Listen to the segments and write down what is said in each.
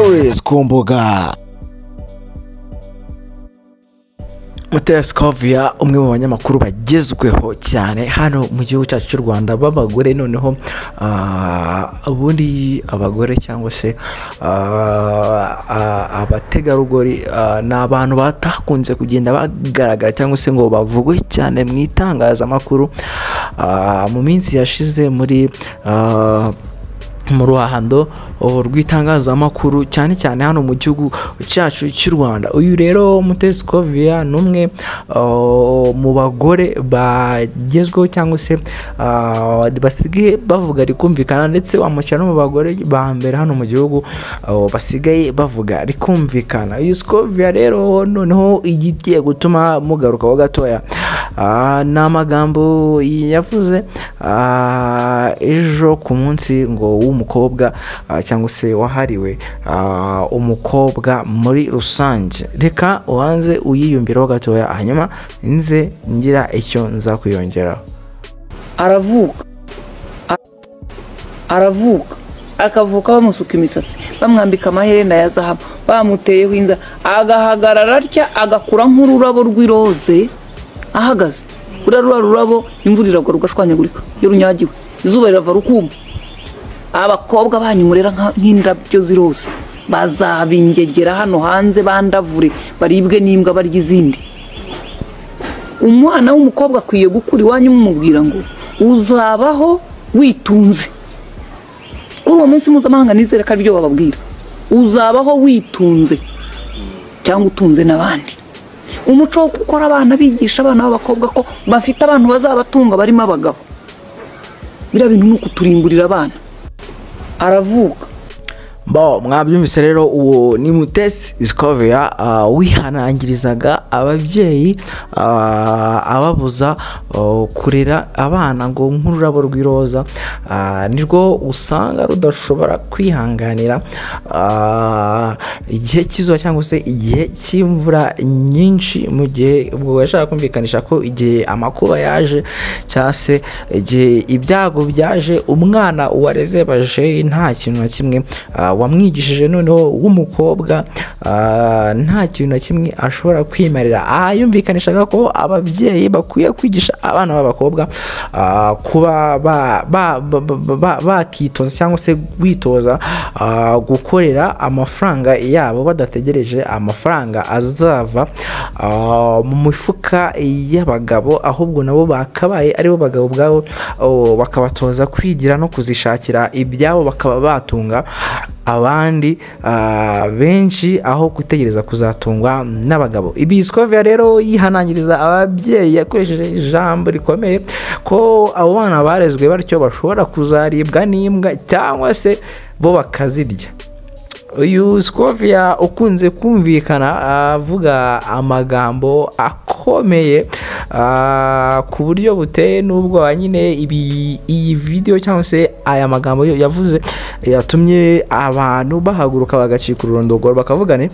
Always ku mbuga. Mutesi Scovia, umwe mu banyamakuru bagezweho cyane hano mu gihugu cyacu cy'u Rwanda b'abagore, noneho ubundi abagore cyangwa se abategarugori ni abantu batakunze kugenda bagaragara cyangwa se ngo bavugwe cyane mu itangazamakuru mu minsi yashize muri mu ruhando rw'itangazamakuru cyane cyane hano mu gihugu cyacu cy'u Rwanda. Uyu rero Mutesi Scovia ni umwe mu bagore bagezweho cyangwa se basigaye bavuga rikumvikana, ndetse wamushyira no mu bagore ba mbere hano mu gihugu basigaye bavuga rikumvikana. Uyu Scovia rero noneho igiye gutuma mugarukaho gatoya ni amagambo yavuze ejo ku munsi ngo w'umukobwa cyangwa se wahariwe umukobwa muri rusange. Reka ubanze uyiyumvireho gatoya, hanyuma nze ngira icyo nza kuyongeraho. Aravuka akavuka bamusuka imisatsi, bamwambika amaherena ya zahabu, bamuteyeho inda, agahagarara atya, agakura nk'ururabo rw'iroze ahagaze. Uriya rurabo imvura iragwa rugashwanyagurika iyo runyagiwe, izuba rirava rukuma. Abakobwa banyu murera nk'indabyo z'iroze bazabingegera hano hanze, bandavure, baribwe n'imbwa barya izindi. Umwana w'umukobwa akwiye gukura iwanyu mumubwira ngo uzabaho witunze. Kuri uwo munsi mpuzamahanga nizere ko aribyo bababwira, uzabaho witunze cyangwa utunze n'abandi. Umuco wo gukora abana, bigisha abana b'abakobwa ko bafite abantu bazabatunga barimo abagabo, biriya bintu ni ukuturimburira abana. Aravuka. Bo mwabyumvise rero, uwo ni Mutesi Scovia wihanangirizaga ababyeyi ababuza kurera abana ngo nk'ururabo rw'iroza nirwo usanga rudashobora kwihanganira igihe cy'izuba cyangwa se igihe cy'imvura nyinshi, mu gihe ubwo yashaka kumvikanisha ko igihe amakuba yaje cyangwa se igihe ibyago byaje, umwana wareze baje nta kintu na kimwe wamwigishije, noneho w'umukobwa nta kintu na kimwe ashobora kwimarira. Aha yumvikanishaga ko ababyeyi bakwiye kwigisha abana b'abakobwa kuba bakitoza cyangwa se kwitoza gukorera amafaranga yabo badategereje amafaranga azava mu mifuka y'abagabo, ahubwo nabo bakabaye aribo bagabo ubwabo bakabatoza kwigira no kuzishakira ibyabo, bakaba batunga abandi benshi aho gutegereza kuzatungwa n'abagabo. Ibi Scovia rero yihanangiriza ababyeyi yakoresheje ijambo rikomeye ko abo bana barezwe batyo bashobora kuzaribwa n'imbwa cyangwa se bo bakazirya. Uyu Scovia ukunze kumvikana avuga amagambo akomeye ku buryo buteye n'ubwoba nyine. Iyi video cyangwa se aya magambo yavuze yatumye abantu bahaguruka bagacika ururondogoro bakavugane,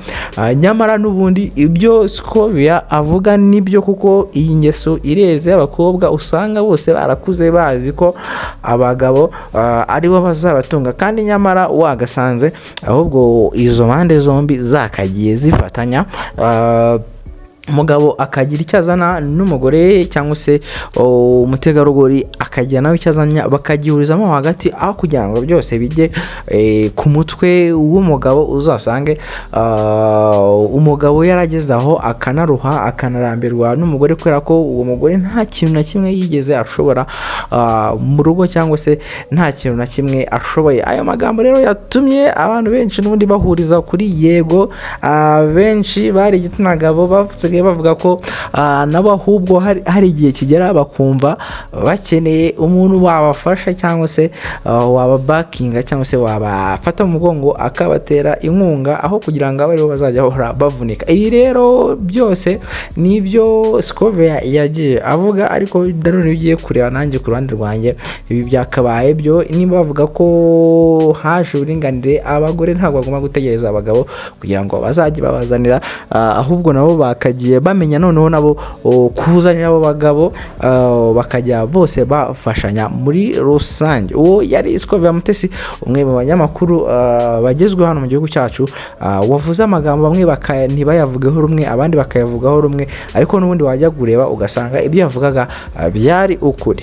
nyamara n'ubundi ibyo Scovia avuga nibyo, kuko iyi ngeso ireze abakobwa usanga bose barakuze bazi ko abagabo aribo bazabatunga, kandi nyamara wagasanze ahubwo izo mpande zombi zakagiye zifatanya, umugabo akagira icyo azana n'umugore cyangwa se umutegarugori akagira nawe icyo azana, bakagihurizamo hagati, aho kugira ngo byose bijye ku mutwe w'umugabo. Uzasange umugabo yarageze aho akanaruha akanarambirwa n'umugore, kubera ko uwo mugore nta kintu na kimwe yigeze ashobora mu rugo cyangwa se nta kintu na kimwe ashoboye. Ayo magambo rero yatumye abantu benshi n'ubundi bahuriza kuri yego, benshi bari igitsina gabo basigaye bavuga ko nabo ahubwo hari igihe kigera bakumva bakeneye umuntu wabafasha cyangwa se wababakinga cyangwa se wabafata mu mugongo akabatera inkunga, aho kugira ngo abe aribo bazajya bahora bavunika. Iyi rero byose nibyo Scovia yagiye avuga, ariko nanone ugiye kureba nanjye ku ruhande rwanjye ibi byakabaye byo. Niba bavuga ko haje uburinganire, abagore ntabwo bagomba gutegereza abagabo kugira ngo bazajye babazanira, ahubwo nabo bakagiye Bagiye bamenya noneho nabo kuzanira abo bagabo, bakajya bose bafashanya muri rusange. Uwo yari Scovia Mutesi, umwe mu banyamakuru bagezweho hano mu gihugu cyacu, wavuze amagambo bamwe ntibayavugeho rumwe, abandi bakayavugaho rumwe, ariko n'ubundi wajya kureba ugasanga ibyo yavugaga byari ukuri.